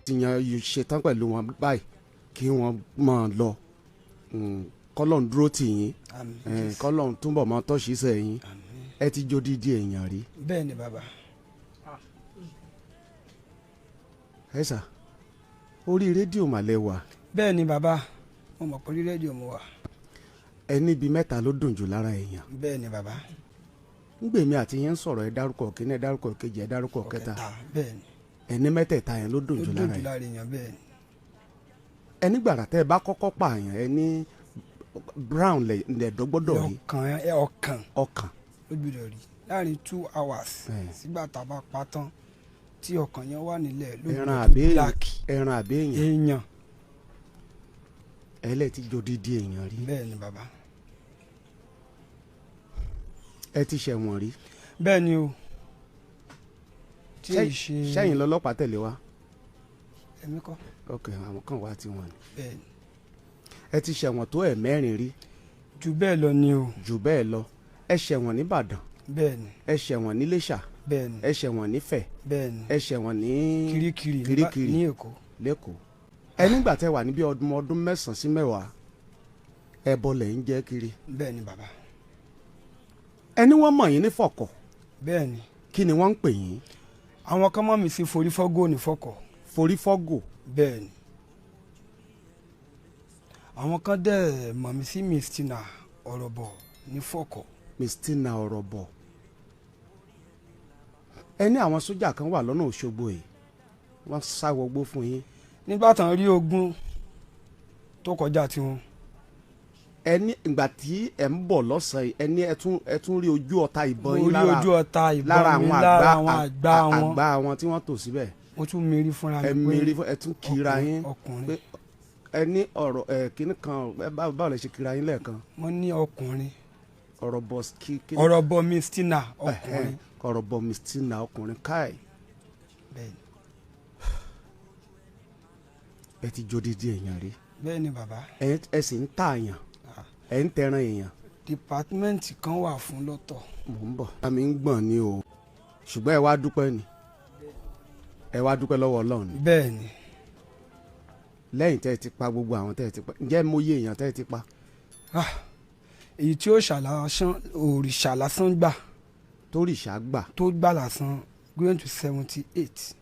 Ti yan ṣetán pẹ̀lú wọn báyìí kí wọ́n máa lọ. Kọ́lọ́n dúró tì yín. Àmín. Kọ́lọ́n túnbọ̀ máa tọ́ṣì sẹ́yìn. Ẹ ti jó dídí èèyàn rí. Bẹ́ẹ̀ ni bàbá. Ẹ sà, orí rédíò màlẹ́ wà. Bẹ́ẹ̀ ni bàbá, mo mọ̀ pé orí rédíò mo wà. Ẹ níbi mẹ́ta ló dùn jù lára èèyàn. Bẹ́ẹ̀ ni bàbá. Ngbèmí àti yẹn ń sọ̀rọ̀, ẹ dárúkọ kíní, ẹ dárúkọ kejì, ẹ dárúkọ kẹta. Bẹ́ẹ̀ ni. Ẹni mẹ́tẹ̀ẹ̀ta yẹn ló dùn Ó jù dùn lára jù èèyàn. lára èèyàn, bẹ́ẹ̀ ni. Ẹni gbàrà tẹ́ ẹ bá kọ́kọ́ pààyàn, ẹni brown lẹ̀dọ́ gbọ́dọ̀ rí. Ọkàn ẹ, ọkàn. Ọkàn. Ló gbọ́dọ̀ rí láàrin 2 hours sígbà tá a bá pa tán tí ọkàn yẹn wà nílẹ̀ ló Ẹran gbọ́dọ̀ àbí rí black. Ẹran àbí èèyàn? Èèyàn. Ẹ lẹ ti jó dídí èèyàn rí. Bẹ́ẹ̀ ni bàbá. Ẹ ti ṣẹ̀wọ̀n rí. Bẹ́ẹ̀ ni o. Tí èyí ṣe. Ṣẹ́yìn lọ́lọ́pàá tẹ̀lé wa? Èmi kọ́. Ok, àwọn kan wá tí wọ́n ni. Bẹ́ẹ̀ ni. Ẹ ti ṣẹ̀wọ̀n tó ẹ̀ mẹ́rin rí. Jù bẹ́ẹ̀ lọ ni o. Jù bẹ́ẹ̀ lọ. Ẹ ṣẹ̀wọ̀n nìbàdàn. Bẹ́ẹ̀ ni. Ẹ ṣẹ̀wọ̀n níléṣà. Bẹ́ẹ̀ ni. Ẹ ṣẹ̀wọ̀n nífẹ̀. Bẹ́ẹ̀ ni. Ẹ ṣẹ̀wọ̀n ní Kirikiri. Kirikiri. Ní Èkó. Lẹ́kọ̀ọ́. Ẹ nígbà tẹ́ wà níbi ọdún 9 sí 10, ẹbọ lẹ̀ ń jẹ́ kiri. Bẹ́ẹ̀ ni bàbá. Ẹni wọ́n mọ̀ yín ní Fọ̀kọ̀. Bẹ́ẹ̀ ni. Kí ni wọ́n ń pè yín? Àwọn kan mọ̀ mí sí Forífọ́gò ní Fọ̀kọ̀. Forífọ́gò. Bẹ́ẹ̀ ni. Àwọn kan dẹ̀ mọ̀ mí sí Mistina Ọ̀rọ̀bọ̀ ní Fọ̀kọ̀. Mistina Ọ̀rọ̀bọ̀. Ẹ ní àwọn sójà kan wà lọ́nà Òṣogbo yìí, wọ́n sá wọgbó fún yín. Nígbà tán rí ogun tó kọjá tiwọn. Ẹ ní ìgbà tí ẹ ń bọ̀ lọ́sàn-án yìí, ẹ ní ẹ tún rí ojú ọta ìbọn Mo yín rí lára ojú ọta ìbọn lára mi àwọn lára àgbá àwọn àgbá wọn. Àgbá wọn tí wọ́n tò síbẹ̀. Mo tún mérí fúnra mi Ẹ pé mérí fún ẹ tún kira yín ọkùnrin. Pé ẹ ní ọ̀rọ̀ ẹ kíní kan ẹ báwo lẹ ṣe kira yín lẹ́ẹ̀kan? Mo ní ọkùnrin. Ọ̀rọ̀ bọ̀ kí. Ọ̀rọ̀bọ̀ Mistina ọkùnrin. Ọ̀rọ̀ bọ̀ Mistina ọkùnrin káì. Bẹ́ẹ̀ ni. Ẹ ti jó dídí èèyàn rí. Bẹ́ẹ̀ ni bàbá. Ẹ sì ń tààyàn, ẹ ń tẹran èèyàn. Dìpátímẹ́ǹtì kan wà fún lọ́tọ̀. Mò ń bọ̀. Àmì ń gbọ̀n ni o, ṣùgbọ́n ẹ wá dúpẹ́ ni, ẹ wá dúpẹ́ lọ́wọ́ Ọlọ́run ni. Bẹ́ẹ̀ ni. Lẹ́yìn tẹ́ ẹ ti pa gbogbo àwọn tẹ́ ẹ ti pa, ǹjẹ́ mo yé èèyàn tẹ́ ẹ ti pa? Èyí tí ó ṣàlásán òrìṣà lásán gbà. Tórìṣà gbà. Tó gbà lásán going to 78.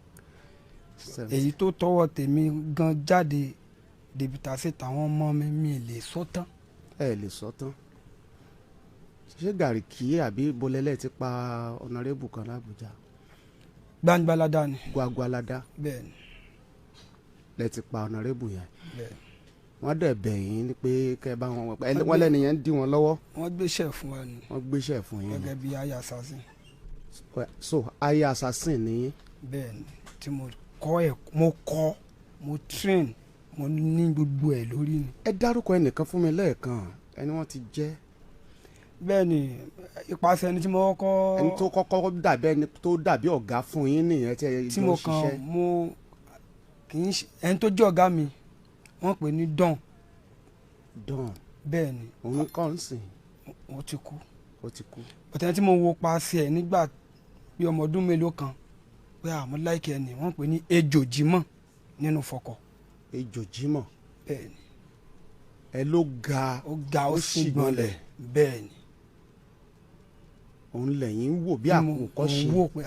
Èyí tó tọwọ́ tèmi gan jáde dèbìtà sí tàwọn ọmọ mi, mi lè sọ tán. Ẹ lè sọ tán. Ṣé Gàríkì àbí bolẹ́lẹ́ ti pa ọ̀nàrẹ́bù kan l'Àbújá? Gbangbalada ni. Gbangbalada. Bẹ́ẹ̀ ni. Lẹ ti pa ọ̀nàrẹ́bù yẹn. Bẹ́ẹ̀ ni. Wọ́n dẹ̀ bẹ̀ yín pé kẹ́ ẹ bá wọn, wọ́n lẹ́nu yẹn ń dí wọn lọ́wọ́. Wọ́n gbéṣẹ́ fún wa ni. Wọ́n gbéṣẹ́ fún yín ni. Gẹ́gẹ́ bí aya assassin. So aya assassin ni yín. Bẹ́ẹ̀ ni, tí mo kọ́ ẹ̀, mo kọ́, mo train, mo ní gbogbo ẹ̀ lórí ni. Ẹ dárúkọ ẹnìkan fún mi lẹ́ẹ̀kan, ẹni wọ́n ti jẹ́. Bẹ́ẹ̀ ni, ipasẹ̀ ẹni tí mo kọ́kọ́. Ẹni tó kọ́kọ́ dàbí ẹni tó dàbí ọ̀gá fún yín nìyẹn tí ẹ Tí jọ mo ń kàn ṣiṣẹ́. Mo kì í ṣe ẹni tó jẹ́ ọ̀gá mi, wọ́n pè ní Don. Don. Bẹ́ẹ̀ ni. Òun kọ́ ń sìn. Ó ti kú. Ó ti kú. Ọ̀tẹ̀ tí mo wo paṣẹ ẹ̀ nígbà bí ọmọ ọdún mélòó kan pé àmọ́ láìkẹ́ ẹni wọ́n pè ní Ejò Jímọ̀ nínú Fọkọ̀. Ejò Jímọ̀. Bẹ́ẹ̀ ni. Ẹ ló ga. Ó ga, ó sì gbọ̀nlẹ̀. Bẹ́ẹ̀ ni. Òun lẹ́yìn ń wò bí àkókò ṣe. Mo wò pé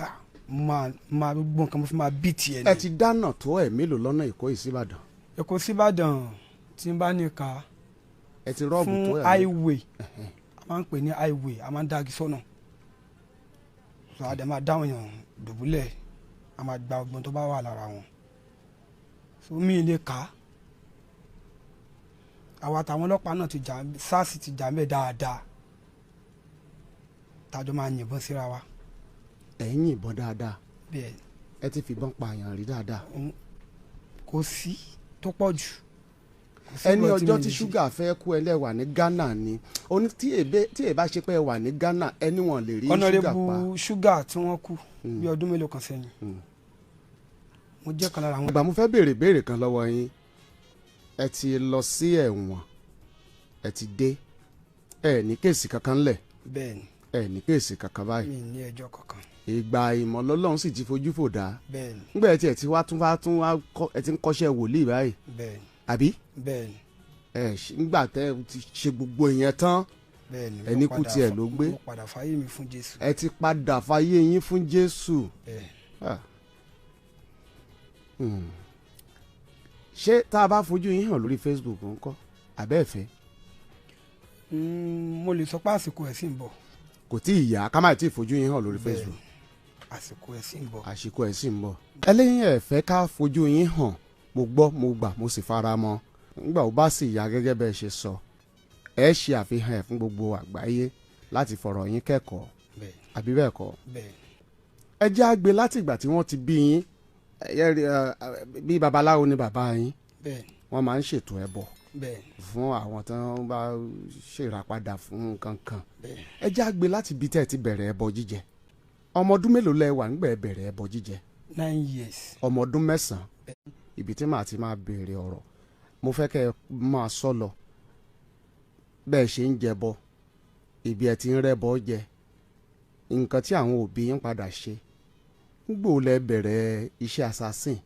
máa gbogbo nǹkan mo fi máa bí tiẹ̀ ni. Ẹ ti dáná tó ẹ̀ mélòó lọ́nà Èkó yìí síbàdàn? Èkó síbàdàn tí n bá ní ká. Ẹ ti rọ́ọ̀bù tó Fún ẹ̀. Highway, a máa ń pè ní highway, a máa ń dági sọ́nà, so a dẹ̀ máa dáhùn yàn dùbúlẹ̀, a máa gba ọgbọ́n tó bá wà lára wọn, so mi lè kà á. Àwa àtàwọn ọlọ́pàá náà ti jà, SARS ti jà mẹ́ dáadáa, tájọ́ máa yìnbọn síra wa. Ẹ ń yìnbọn dáadáa? Bẹ́ẹ̀. Ẹ ti fìbọn pààyàn rí dáadáa? Kò sí tó pọ̀ jù. Ẹni ọjọ́ tí ṣúgà fẹ́ kú ẹlẹ́wà ní Ghana ni ó ní tí èbá ṣe pé ẹ wà ní Ghana, ẹni wọn lè rí ṣúgà pa. Honorable Ṣúgà tí wọ́n kú bí ọdún mélòó kan sẹ́yìn, mo jẹ́ kan lára àwọn. Ìgbà mo fẹ́ béèrè béèrè kan lọ́wọ́ yín. Ẹ ti lọ sí ẹ̀wọ̀n, ẹ ti dé, ẹ ní case kankan ńlẹ̀? Bẹ́ẹ̀ni. Ẹ ní case kankan báyìí? Mi ní ẹjọ́ kankan. Ìgbà ìmọ̀ lọ́lọ́run sì ti fojú fò dá. Bẹ́ẹ̀ni. Nígbà tí ẹ ti wá tún wá tún wá ẹ ti ń kọ́ṣẹ́ wòlíì báyìí. Bẹ́ẹ̀ni. Àbí? Bẹ́ẹ̀ni. Ẹ nígbà tẹ́ ẹ ti ṣe gbogbo ìyẹn tán. Bẹ́ẹ̀ni. Ẹni kú tiẹ̀ ló gbé. Mo padà fáyé mi fún Jésù. Ẹ ti padà fáyé yín fún Jésù. Bẹ́ẹ̀ni. Ṣé tá a bá fojú yín hàn lórí Facebook ńkọ́? Àbẹ́ ẹ̀fẹ́? Mo lè sọ pé àsìkò ẹ̀ sì ń bọ̀. Kò tí ì yá, ká má tí ì fojú yín hàn lórí Facebook. Àsìkò ẹ̀ sì ń bọ̀. Àsìkò ẹ̀ sì ń bọ̀. Ẹlẹ́yin ẹ fẹ́ ká fojú yín hàn, mo gbọ́, mo gbà, mo sì fara mọ́. Nígbà ó bá sì yá gẹ́gẹ́ bẹ́ẹ̀ ṣe sọ, ẹ ṣe àfihàn ẹ̀ fún gbogbo àgbáyé láti fọ̀rọ̀ yín kẹ́kọ̀ọ́. Àbí bẹ́ẹ̀ kọ́? Bẹ́ẹ̀. Ẹ jẹ́ á gbé láti ìgbà tí wọ́n ti bí yín. Bí babaláwo ni bàbá yín. Bẹ́ẹ̀. Wọ́n máa ń ṣètò ẹbọ. Bẹ́ẹ̀. Fún àwọn tí wọ́n bá ṣèràpadà fún nǹkan kan. Bẹ́ẹ̀. Ẹ jẹ́ á gbé láti ibi tẹ́ ẹ ti bẹ̀rẹ̀ ẹbọ jíjẹ. Ọmọ ọdún mélòó lẹ wà nígbà ẹ bẹ̀rẹ̀ ẹbọ jíjẹ? 9 years. Ọmọ ọdún 9. Ibi tí màá ti máa béèrè ọ̀rọ̀, mo fẹ́ kẹ́ ẹ máa sọ lọ. Bẹ́ẹ̀ ṣe ń jẹbọ, ibi ẹ ti ń rẹ́bọ jẹ, nǹkan tí àwọn òbí yín padà ṣe. Nígbò lẹ bẹ̀rẹ̀ iṣẹ́ assassin,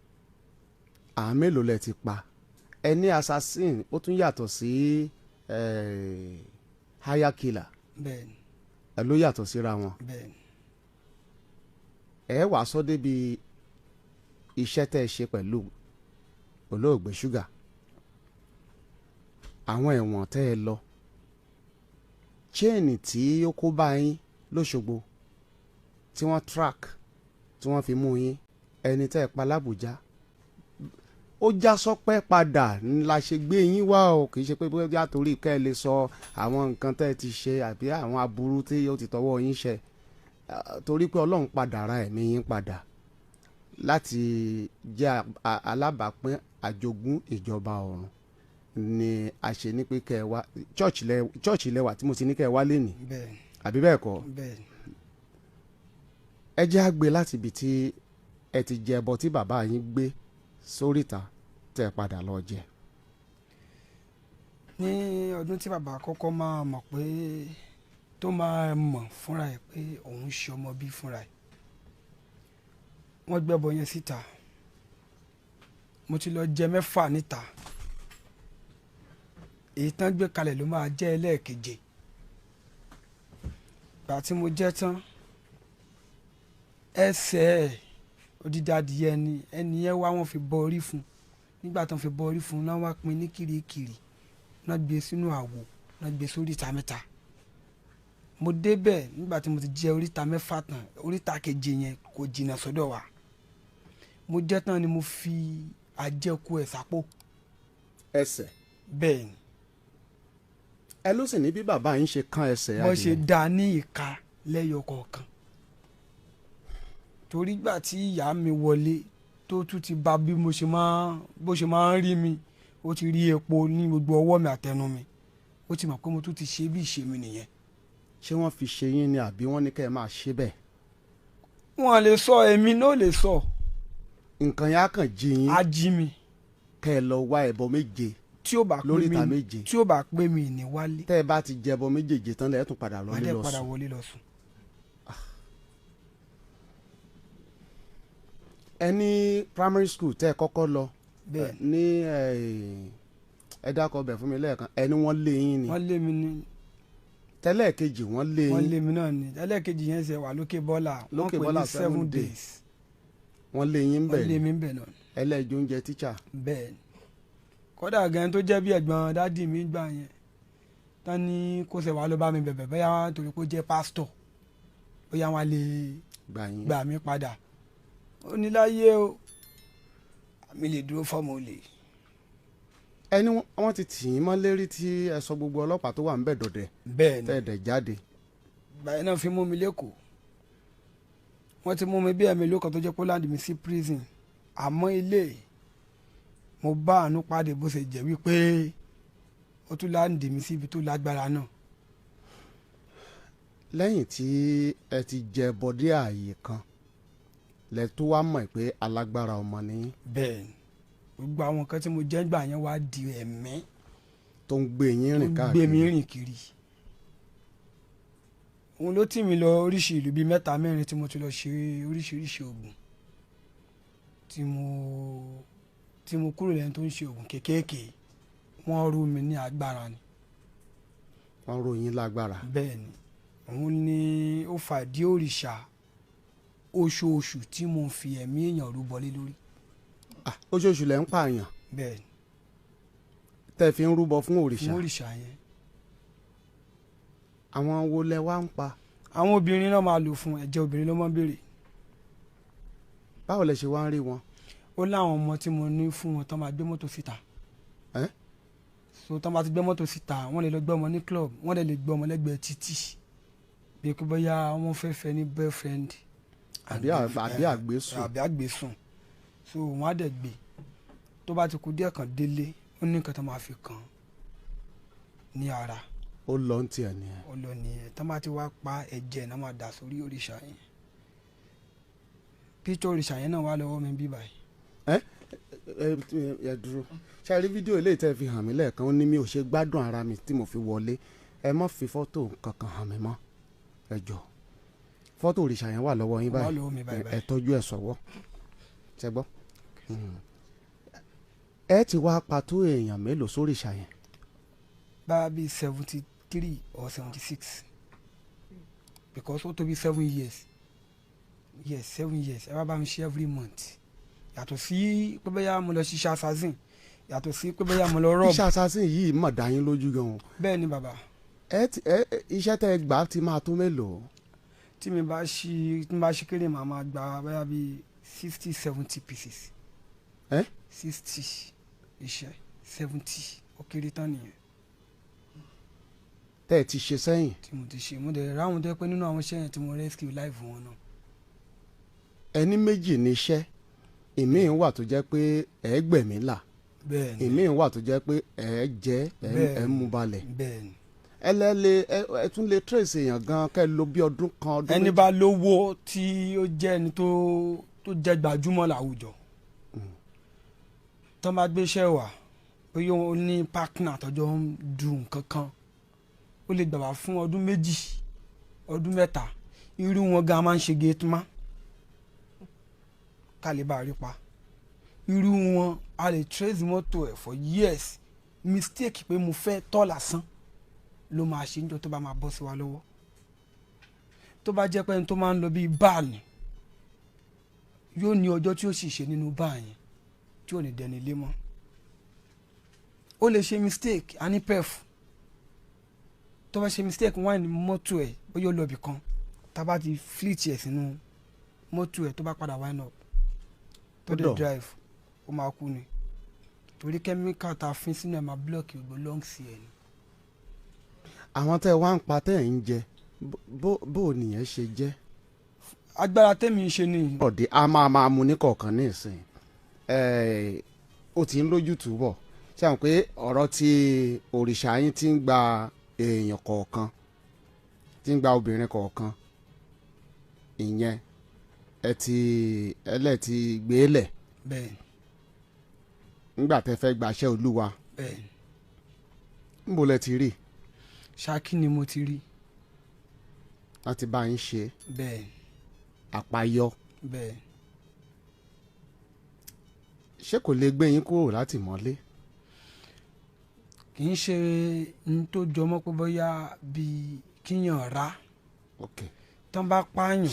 àwọn mélòó lẹ ti pa? Ẹ ní assassin ó tún yàtọ̀ sí hire killer. Bẹ́ẹ̀ni. Ẹ ló yàtọ̀ síra wọn. Bẹ́ẹ̀ni. Ẹ wàá sọ débi iṣẹ́ tẹ́ ẹ ṣe pẹ̀lú olóògbé Sugar, àwọn ẹ̀wọ̀n tẹ́ ẹ lọ, chain tí ó kó bá yín lóṣogbo tí wọ́n track tí wọ́n fi mú yín, ẹni tẹ́ ẹ pa l'Ábùjá, ó já sọpẹ́ padà la ṣe gbé yín wá o. Kì í ṣe pé bóyá torí kẹ́ ẹ lè sọ àwọn nǹkan tẹ́ ẹ ti ṣe àbí àwọn aburú tí ó ti tọwọ́ yín ṣe, torí pé Ọlọ́run padà ra ẹ̀mí yín padà láti jẹ́ alábàápín àjogún ìjọba ọ̀run ni a ṣe ní pé kẹ́ ẹ wá church lẹ́wà tí mo ti ní kẹ́ ẹ wá lénìí. Bẹ́ẹ̀ni. Àbí bẹ́ẹ̀ kọ́? Bẹ́ẹ̀ni. Ẹ jẹ́ á gbé láti ibi tí ẹ ti jẹ ẹbọ tí bàbá yín gbé sóríta tẹ́ padà lọ jẹ. Ní ọdún tí bàbá kọ́kọ́ máa mọ̀ pé tó máa mọ̀ fúnra ẹ̀ pé òun ṣe ọmọ bí fúnra ẹ̀, wọ́n gbẹ́bọ yẹn síta. Mo ti lọ jẹ 6 níta, èyí tán gbé kalẹ̀ ló máa jẹ́ ẹlẹ́ẹ̀keje. Ìgbà tí mo jẹ tán, ẹsẹ̀ ẹ̀ odidi adìyẹ ni ẹni yẹn wá, wọ́n fi bọ orí fún. Nígbà tán fi bọ orí fún náà, wá pín ní kirikiri, náà gbé sínú àwo, náà gbé sórí ìta 3. Mo débẹ̀ nígbà tí mo ti jẹ oríta 6 tán, oríta keje yẹn kò jìnnà sọ́dọ̀ wa. Mo jẹ tán ni mo fi àjẹkù ẹ̀ sápò. Ẹsẹ̀? Bẹ́ẹ̀ ni. Ẹ ló sì ní bí bàbá yín ṣe kán ẹsẹ̀ adìyẹ. Bó ṣe dá ní ìka lẹ́yọ kọ̀ọ̀kan. Torí gbà tí ìyá mi wọlé tó tún ti bá bí mo ṣe máa, bó ṣe máa ń rí mi, ó ti rí epo ní gbogbo ọwọ́ mi àtẹnu mi. Ó ti mọ̀ pé mo tún ti ṣe bí ìṣe mi nìyẹn. Ṣé wọ́n fi ṣe yín ni àbí wọ́n ní kẹ́ ẹ máa ṣe bẹ́ẹ̀? Wọ́n lè sọ, èmi náà lè sọ. Nǹkan yẹn á kàn jí yín. Á jí mi. Kẹ́ ẹ lọ wá ẹbọ 7. Tí ó bá pé mi lóríta 7. Tí ó bá pé mi ní wálé. Tẹ́ ẹ bá ti jẹ ẹbọ méjèèje tán lẹ́ẹ̀ tún padà lọ Màá lé dẹ̀ lọ padà sùn. wọlé lọ sùn. Ẹ ní primary school tẹ́ ẹ kọ́kọ́ lọ. Bẹ́ẹ̀. Ní ẹ dákọ̀ bẹ̀ fún mi lẹ́ẹ̀kan, ẹ ní wọ́n lé yín ni. Wọ́n lé mi ní. Tẹ́lẹ̀ kejì wọ́n lé yín. Wọ́n lé mi náà ni. Tẹ́lẹ̀ kejì yẹn ṣe wà lókè bọ́là. Wọ́n Lókè pè ní bọ́là 7 7 days. Wọ́n lé yín bẹ̀ Wọ́n lé ni. mi bẹ̀ náà. Ẹlẹ́jọ́ oúnjẹ tíṣà. Bẹ́ẹ̀ ni. Kódà gan tó jẹ́ bí ẹ̀gbọ́n dádì mi gbà yẹn, tán ní kó ṣe wà ló bá mi bẹ̀bẹ̀ bóyá torí pé ó jẹ́ pásítọ̀, bóyá wọ́n á lè Gbà yín. gbà mí padà. Ó ní láyé o, àmì lè dúró fọ́mọ olè. Ẹni wọ́n ti tì yín mọ́ lérí tí ẹ sọ gbogbo ọlọ́pàá tó wà ń bẹ̀ dọ̀dẹ̀. Bẹ́ẹ̀ ni. Tẹ́ ẹ dẹ̀ jáde. Ìgbà yẹn náà fi mú mi lẹ́kọ̀ọ́. Wọ́n ti mú mi bí ẹ̀mí lóko tó jẹ́ pé ó land mi sí prison. Àmọ́ ilé mo bá àánú pàdé bó ṣe jẹ́ wípé ó tún land mi sí ibi tó lágbára náà. Lẹ́yìn tí ẹ ti jẹ bọ́dé ààyè kan, lẹ tó wá mọ̀ pé alágbára ọmọ ni yín. Bẹ́ẹ̀ ni. Gbogbo àwọn nǹkan tí mo jẹ́ gbà yẹn wá di ẹ̀mí tó ń gbé yín rìn tó ń gbé mi káàkiri. rìn kiri. Òun ló tì mí lọ oríṣi ìlú bíi mẹ́ta mẹ́rin tí mo ti lọ ṣe oríṣiríṣi oògùn, tí mo kúrò lẹ́ni tó ń ṣe oògùn kéékèèké. Wọ́n rú mi ní agbára ni. Wọ́n rú yín lágbára. Bẹ́ẹ̀ ni, òun ni ó fa ìdí òrìṣà oṣooṣù tí mo fi ẹ̀mí èèyàn rúbọ lé lórí. Oṣooṣù lẹ̀ ń pààyàn. Bẹ́ẹ̀ ni. Tẹ́ fi ń rúbọ fún òrìṣà. Fún òrìṣà yẹn. Àwọn wo lẹ wá ń pa? Àwọn obìnrin náà máa lò fún ẹ̀jẹ̀ obìnrin ló máa ń béèrè. Báwo lẹ ṣe wá ń rí wọn? Ó láwọn ọmọ tí mo ní fún wọn tán máa gbé mọ́tò síta. So tán bá ti gbé mọ́tò síta, wọ́n lè lọ gbé ọmọ ní club, wọ́n lè gbé ọmọ lẹ́gbẹ̀ẹ́ títì, bí pé bóyá wọ́n fẹ́ fẹ́ ní boyfriend àbí àgbésùn. Àbí àgbésùn. So wọ́n á dẹ̀ gbé, tó bá ti kú díẹ̀ kan délé, ó ní nǹkan tó máa fi kàn ní ara. Ó lọ ní tiẹ̀ nìyẹn. Ó lọ nìyẹn. Tán bá ti wá pa ẹ̀jẹ̀ náà máa dà sórí òrìṣà yẹn. Píṣọ òrìṣà yẹn náà wà lọ́wọ́ mi bí báyìí. Ẹ ẹ dúró, ṣe rí fídíò eléyìí tẹ́ fi hàn mí lẹ́ẹ̀kan, ó ní mi ò ṣe gbádùn ara mi tí mo fi wọlé. Ẹ má fi fọ́tò kankan hàn mí mọ́, ẹ jọ. Fọ́tò òrìṣà yẹn wà lọ́wọ́ yín báyìí, ẹ tọ́jú ẹ sọ́wọ́, ṣe gbọ́. Ẹ ti wá pàtó èèyàn mélòó sóríṣà yẹn? Bá bí 73 or 76, because ó tó bí 7 years. Yes, 7 years. Ẹ bá bá mi ṣe every month. Yàtọ̀ sí pé bóyá mo lọ ṣiṣẹ́ assassin, yàtọ̀ sí pé bóyá mo lọ rọ́ọ̀bù. Iṣẹ́ assassin yìí mà dá yín lójú gan o. Bẹ́ẹ̀ ni bàbá. Ẹ iṣẹ́ tẹ́ ẹ gbà ti máa tó mélòó? Tí mi bá ṣe, tí mi bá ṣe kéré, màá máa gba bóyá bí 60-70 pieces. 60 iṣẹ́, 70 ó kéré tán nìyẹn. Tẹ́ ẹ ti ṣe sẹ́yìn. Tí mo ti ṣe, mo dẹ̀ ráwọn tó yẹ pé nínú àwọn iṣẹ́ yẹn tí mo rescue life wọn náà. Ẹni méjì ní iṣẹ́, ìmíì wà tó jẹ́ pé ẹ gbẹ̀mí là, ìmíì wà tó jẹ́ pé ẹ jẹ ẹ mú balẹ̀. Bẹ́ẹ̀ni. Ẹ lẹ ẹ tún lè trace èèyàn gan kẹ́ lò bí ọdún kan ọdún méjì. Ẹni bá lówó tí ó jẹ́ ẹni tó jẹ́ gbajúmọ̀ láwùjọ, tó bá gbéṣẹ́ wà bóyá ó ní partner tọ́jọ́ ń du nǹkan kan, ó lè gbà wá fún ọdún méjì, ọdún mẹ́ta. Irú wọn gan máa ń ṣe gate man ká lè bá rí pa. Irú wọn a lè trace mọ́tò ẹ̀ for years. Mistake pé mo fẹ́ tọ́ lásán ló máa ṣe níjọ́ tó bá máa bọ́ sí wa lọ́wọ́. Tó bá jẹ́ pé ẹni tó máa ń lọ bíi báà ni, yóò ní ọjọ́ tí ó sì ṣe nínú báà yẹn tí ò ní dẹni lé mọ́. Ó lè ṣe mistake, a ní pef. Tó bá ṣe mistake wọ́n ní mọ́tò ẹ̀ bóyá ó lọ ibì kan, tá bá ti fleet ẹ̀ sínú mọ́tò ẹ̀ tó bá padà wind up tó dé drive, ó máa kú ni. Torí kẹ́míkà tá a fín sínú ẹ̀ máa block gbogbo lungs ẹ̀ ni. Àwọn tẹ́ wá ń pa tẹ́ ẹ̀ ń jẹ, bó nìyẹn ṣe jẹ́? Agbára tẹ́mi ń ṣe ni. Ọ̀dẹ̀ a máa mu ní kọ̀ọ̀kan ní ìsìn, ó ti ń lójútùú bọ̀. Ṣé àwọn pé ọ̀rọ̀ tí òrìṣà yín ti ń gba èèyàn kọ̀ọ̀kan, ti ń gba obìnrin kọ̀ọ̀kan, ìyẹn ẹ ti ẹlẹ́ ti gbé lẹ̀. Bẹ́ẹ̀ni. Nígbà tẹ́ fẹ́ gbaṣẹ́ Olúwa. Bẹ́ẹ̀ni. Níbo lẹ ti rí? Ṣakí ni mo ti rí. Láti bá yín ṣe. Bẹ́ẹ̀ni. Àpáyọ. Bẹ́ẹ̀ni. Ṣé kò lè gbé yín kúrò láti mọ́lé? Kì í ṣe n tó jọmọ́ pé bóyá bíi kíyàn rà. Ok. Tán bá pààyàn.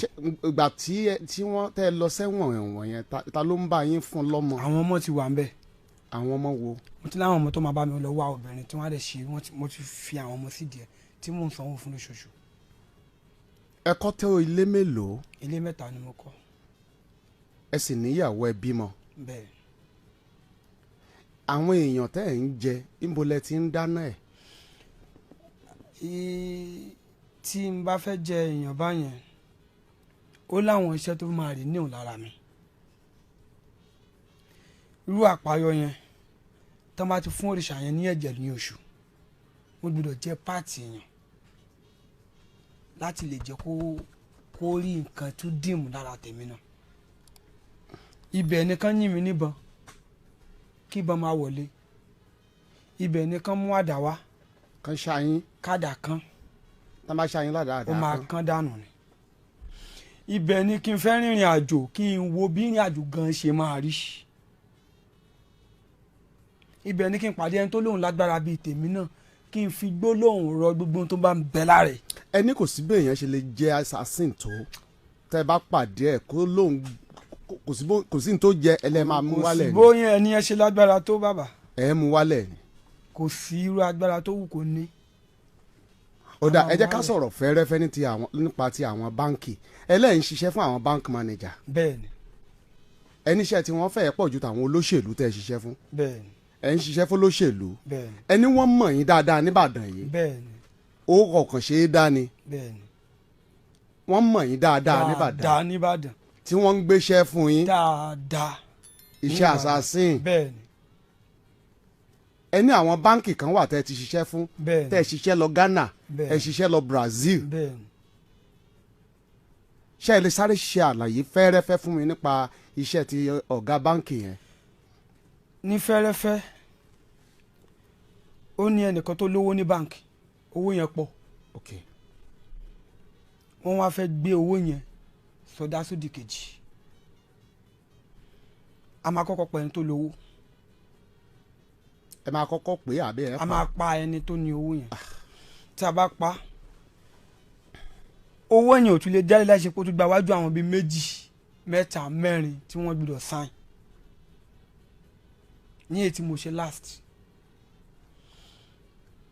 Ìgbà tí wọ́n tẹ́ lọ sẹ́wọ̀n ẹ̀wọ̀n yẹn, ta ló ń bá yín fún lọ́mọ? Àwọn ọmọ ti wà ń bẹ̀. Àwọn ọmọ wo? Mo ti láwọn ọmọ tó máa bá mi lọ wá obìnrin tí wọ́n á lè ṣe, mo ti fi àwọn ọmọ sí díẹ̀ tí mò ń sanwó fún lóṣooṣù. Ẹ kọ́ tó ilé mélòó? Ilé mẹ́ta ni mo kọ́. Ẹ sì níyàwó, ẹ bímọ. Bẹ́ẹ̀. Àwọn èèyàn tẹ́ ẹ̀ ń jẹ, níbo lẹ ti ń dáná ẹ̀? Tí n bá fẹ́ jẹ èèyàn báyẹn, ó láwọn iṣẹ́ tó máa rí níhùn lára mi. Irú àpáyọ yẹn, tán bá ti fún òrìṣà yẹn ní ẹ̀jẹ̀ ní oṣù, wọ́n gbọ́dọ̀ jẹ́ páàtì èèyàn láti lè jẹ́ kó rí nǹkan tó dìmú lára tèmi náà. Ibẹ̀ nìkan yìn mí níbọn kí ìbọn máa wọlé. Ibẹ̀ nìkan mú àdá wá. Kan ṣáyín. Kádà kan. Tá a máa ṣàyìn ládàá ó máa kán dànù ni. Ibẹ̀ ni kí n fẹ́ rìnrìn àjò, kí n wo bí ìrìn àjò gan ṣe máa rí. Ibẹ̀ ni kí n pàdé ẹni tó lóun lágbára bíi tèmi náà, kí n fi gbólóhùn rọ gbogbo ohun tó bá ń bẹ lára ẹ̀. Ẹni kò sí bẹ́ẹ̀ yẹn ṣe lè jẹ́ assassin tó, tẹ́ bá pàdé ẹ̀ kó lóun kò sí ní tó jẹ ẹlẹ́ máa mú Kò sí wálẹ̀ ni. Bóyá ẹni yẹn ṣe lágbára tó, bàbá. Ẹ mú wálẹ̀ ni. Kò sí irú agbára tó wù kó ní. Ó dà, Àwọn ẹ jẹ́ ká wálẹ̀. sọ̀rọ̀ fẹ́rẹ́fẹ́ ní ti àwọn, nípa ti àwọn báǹkì. Ẹlẹ́yìn ṣiṣẹ́ fún àwọn bank manager. Bẹ́ẹ̀ ni. Ẹni iṣẹ́ tí wọ́n fẹ́ẹ́ pọ̀ ju tàwọn olóṣèlú tẹ́ ẹ ṣiṣẹ́ fún. Bẹ́ẹ̀ ni. Ẹ ń ṣiṣẹ́ fún olóṣèlú. Bẹ́ẹ̀ ni. Ẹni wọ́n mọ̀ yín dáadáa nìbàdàn yìí. Bẹ́ẹ̀ ni. Ó kọ̀ọ̀kan ṣe é dá ni. Bẹ́ẹ̀ ni. Wọ́n mọ̀ yín dáadáa nìbàdàn. Dáadáa nìbàdàn. Tí wọ́n ń gbéṣẹ́ fún yín. Dáadáa. Iṣẹ́ Nìbàdàn. assassin. Bẹ́ẹ̀ ni. Ẹni àwọn báǹkì kan wà tẹ́ ẹ ti ṣiṣẹ́ fún. Bẹ́ẹ̀ ni. Tẹ́ ẹ ṣiṣẹ́ lọ Ghana. Bẹ́ẹ̀ Ẹ ni. ṣiṣẹ́ lọ Brazil. Bẹ́ẹ̀ ni. Ṣé ẹ lè sáré ṣe àlàyé fẹ́rẹ́fẹ́ fún mi nípa iṣẹ́ ti ọ̀gá báǹkì yẹn? Ní fẹ́rẹ́fẹ́, ó ní ẹnìkan tó lówó ní báǹkì, owó yẹn pọ̀. Wọ́n wá fẹ́ gbé owó yẹn sọdá sódì kejì. A máa kọ́kọ́ pa ẹni tó lówó. Ẹ máa kọ́kọ́ pè é àbí ẹ A pa? máa pa ẹni tó ní owó yẹn. Tí a bá pa, owó yẹn ò tún lè jáde láì ṣe pé ó tún gba wájú àwọn bíi méjì, mẹ́ta, mẹ́rin tí wọ́n gbọ́dọ̀ sign. Ní èyí tí mo ṣe last,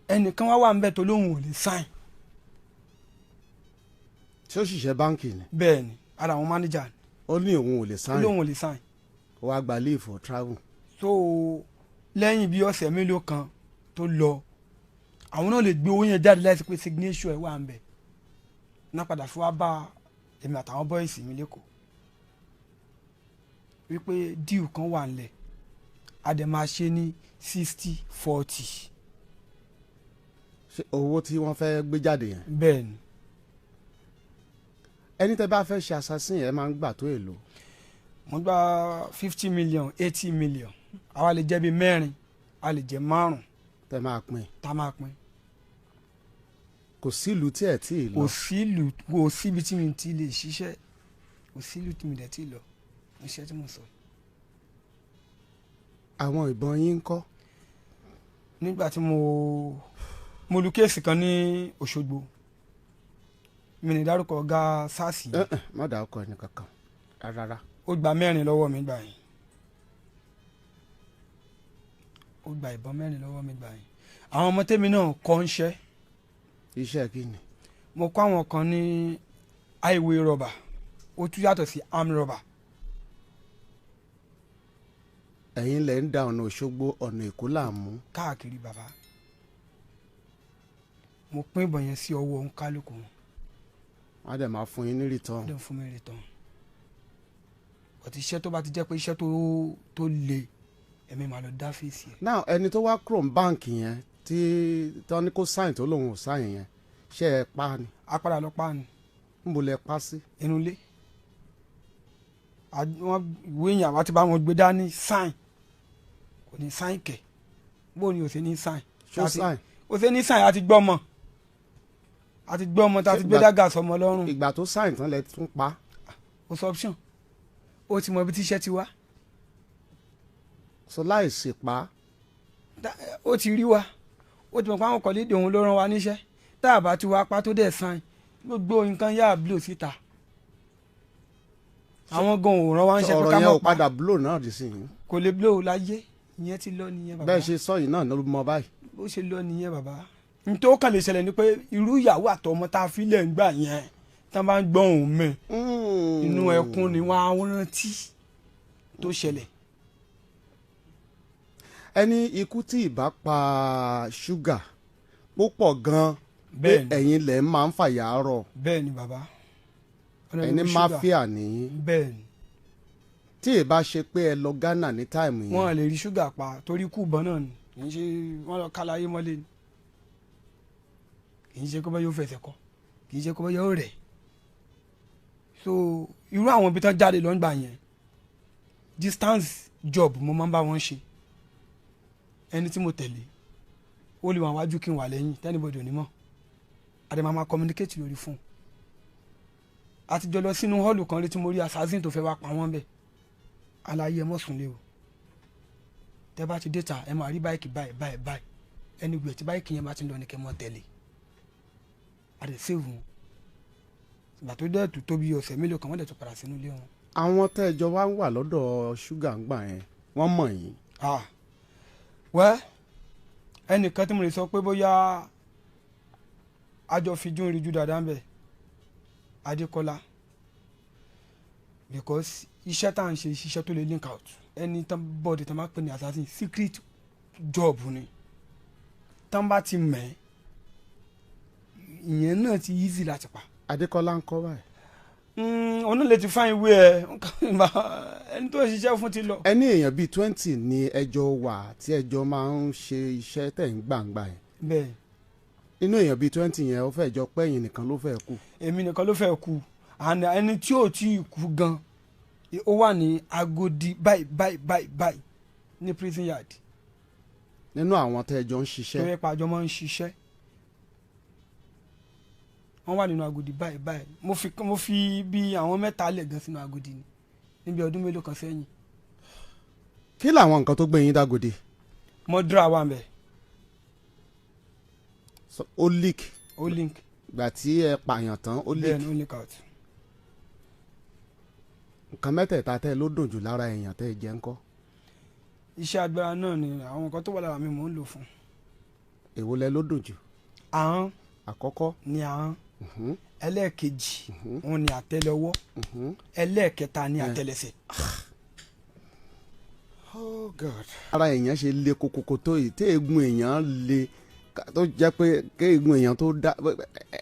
ẹnìkan wá wà ń bẹ̀ tó lóun ò lè sign. Tí ó ṣiṣẹ́ báǹkì ni? Bẹ́ẹ̀ ni, ara àwọn manager ni. Ó ní òun ò lè Ó sign. lóun ò lè sign. Ó wá gba leave for travel. So lẹ́yìn bí ọ̀sẹ̀ mélòó kan tó lọ, àwọn náà lè gbé owó yẹn jáde láìsí pé signature ẹ̀ wà ń bẹ̀ náà. Padà fún wa bá èmi àtàwọn boys mi lẹ́kọ̀ọ́ wípé deal kan wà nílẹ̀, a dẹ̀ máa ṣe ní 60-40. Ṣé owó tí wọ́n fẹ́ gbé jáde yẹn? Bẹ́ẹ̀ ni. Ẹni tẹ́ bá fẹ́ ṣe assassin yẹn máa ń gbà tó èlò? Mo gba 50 million, 80 million. Àwa lè jẹ́ bíi mẹ́rin, a lè jẹ́ márùn. Tẹ́ máa pín. Tá a máa pín. Kò sílùú tí ẹ̀ tí ì lọ? Kò sílùú, kò síbi tí mi ti lè ṣiṣẹ́, kò sílùú tí mi dẹ̀ ti lọ iṣẹ́ tí mo sọ. Àwọn ìbọn yín ń kọ́? Nígbà tí mo lu case kan ní Òṣogbo, mi ní dárúkọ ọ̀gá SARS yẹn. Eh, eh, má dà ọkọ ẹni kankan rárá. Ó gba mẹ́rin lọ́wọ́ mi gbà yẹn, ó gba ìbọn mẹ́rin lọ́wọ́ mi gbà yẹn. Àwọn ọmọ tèmi náà kọ́ ń ṣẹ́. Iṣẹ́ kí ni? Mo kọ́ àwọn kan ní highway robber, ó tún yàtọ̀ sí armed robber. Ẹ̀yin lẹ̀ ń da ọ̀nà Òṣogbo, ọ̀nà Èkó láàmú. Káàkiri, bàbá. Mo pín ìbọn yẹn sí ọwọ́ òǹkálùkù wọn. Wọ́n á dẹ̀ máa fún yín ní return. Wọ́n dẹ̀ fún mi return, but iṣẹ́ tó bá ti jẹ́ pé iṣẹ́ tó le, ẹ̀mí máa lọ dá fèsì ẹ̀. Now, ẹni tó wá kúrò ní báǹkì yẹn tí tọ́ ní kó sign tó lòun ò sign yẹn, ṣé ẹ pa ni? A padà lọ pa ni. Níbo lẹ pa sí? Inú ilé. Wọ́n ìwé yẹn, àwa ti bá wọn gbé dání, sign, kò ní sign kẹ̀, bó ni ò ṣe ní sign? Ṣó sign? Ò ṣe ní sign, àti gbọ́ ọmọ, àti gbé ọmọ tá a ti gbé dága sọmọ lọ́rùn. Ìgbà tó sign tán lẹ tún pa? Kò sọ option, ó ti mọ ibi tí iṣẹ́ ti wá. So láìsí pa. Ó ti rí wa, ó ti mọ̀ pé àwọn kọ̀lídìí òun ló rán wa níṣẹ́. Tá a bá ti wá pa tó dẹ̀ sign, gbogbo nǹkan yà blow síta. Àwọn gan ò rán wa níṣẹ́ pé Ọ̀rọ̀ ká yẹn mọ̀ ò pa. padà blow náà dì sí yìí? Kò lè blow láyé, ìyẹn ti lọ nìyẹn, bàbá. Bẹ́ẹ̀ ṣe sọ yìí náà ló mọ báyìí. Bó ṣe lọ nìyẹn, bàbá. Nítorí ó kàn lè ṣẹlẹ̀ ni pé irú ìyàwó àtọmọ tá a fi lẹ̀ ń gbà yẹn, tá a bá ń gbọ́ òun mẹ́, inú ẹkún ni wọ́n á rántí tó ṣẹlẹ̀. Ẹni ikú tí ìbá pa ṣúgà púpọ̀ gan-an pé Bẹ́ẹ̀ni. ẹ̀yin lẹ̀ máa ń fàyà rọ̀. Bẹ́ẹ̀ ni, bàbá. Ẹni máfíà nìyí. Bẹ́ẹ̀ ni. Tí ìbá ṣe pé ẹ lọ Ghana ní time yẹn. Wọ́n lè rí ṣúgà pa torí ikú ìbọn náà ni. Kì í ṣe wọ́n lọ kálá ayé mọ́lẹ̀ ni, kì í ṣe kó bá yóò fẹsẹ̀ kọ, kì í ṣe kó bá yóò rẹ̀. So irú àwọn ibi tán jáde lọ́ngbà yẹn, distance job mo máa ń bá wọn ṣe. Ẹni tí mo tẹ̀lé, ó lè wà wájú kí n wà lẹ́yìn, tí anybody ò ní mọ̀. A dẹ̀ máa communicate lórí fún un. A ti jọ lọ sínú hall kan rí tí mo rí assassin tó fẹ́ wá pa wọ́n bẹ̀. Aláyé, ẹ mọ̀ sùn lé o. Tẹ́ bá ti dé ta, ẹ máa rí bike báyìí báyìí báyìí, anywhere tí bike yẹn bá ti ń lọ ní kẹ́ mọ́ tẹ̀lé. A dẹ̀ save wọn. Ìgbà tó dẹ̀ tó bí ọ̀sẹ̀ mélòó kan, wọ́n dẹ̀ tó padà sínú ilé wọn. Àwọn tẹ́ ẹ jọ wá wà lọ́dọ̀ ṣúgà ń gbà yẹn, wọ́n mọ̀ yín? Ah, wẹ́, ẹnìkan tí mo lè sọ pé bóyá a jọ fi jún ríjú dáadáa ń bẹ̀, Adékọ́lá, because iṣẹ́ tá à ń ṣe, iṣẹ́ tó lè link out ẹni tán bọ́ọ̀dì tán bá pè ní assassin, secret job ni. Tán bá ti mẹ́, ìyẹn náà ti easy láti pa. Adékọ́lá ń kọ́ báyìí? Òun náà lè ti fáyín wé ẹ, ẹni tó ń ṣiṣẹ́ fún ti lọ. Ẹni èèyàn bíi 20 ni ẹjọ́ wà tí ẹjọ́ máa ń ṣe iṣẹ́ tẹ̀ ń gbàǹgbà yẹn? Bẹ́ẹ̀. Inú èèyàn bíi 20 yẹn, ó fẹ́ jọ pé ẹ̀yin nìkan ló fẹ́ kú? Èmi nìkan ló fẹ́ kú, and ẹni tí ò tí ì kú gan, ó wà ní Agodi báyìí báyìí báyìí báyìí ní prison yard. Nínú àwọn tẹ́ ẹjọ́ ń tó ṣiṣẹ́? Yẹ pa àjọ máa ń ṣiṣẹ́, wọ́n wà nínú Agodi báyìí báyìí. Mo fi bí àwọn mẹ́ta lẹ̀ gan sínú Agodi ni níbi ọdún mélòó kan sẹ́yìn. Kí làwọn nǹkan tó gbé yín dágòdì? Mọ́dúrà wà ń bẹ̀. Ó leak? Ó link. Ìgbà tí ẹ pààyàn tán, ó Bẹ́ẹ̀ leak? Ni, ó link out. Nǹkan mẹ́tẹ̀ẹ̀ta tẹ́ ló dùn jù lára èèyàn tẹ́ ẹ jẹ́ ńkọ́? Iṣẹ́ agbára náà ni àwọn nǹkan tó wà lára mi mò ń lò fún. Èwo lẹ ló dùn jù? Ahọ́n. Àkọ́kọ́? Ni ahọ́n. Ẹlẹ́ẹ̀kejì òun ni àtẹ́lẹwọ́. Ẹlẹ́ẹ̀kẹta ni àtẹ́lẹsẹ̀. Oh God. Ara èèyàn ṣe le kokoko tó yìí, tí eegun èèyàn le tó jẹ́ pé kí eegun èèyàn tó dá,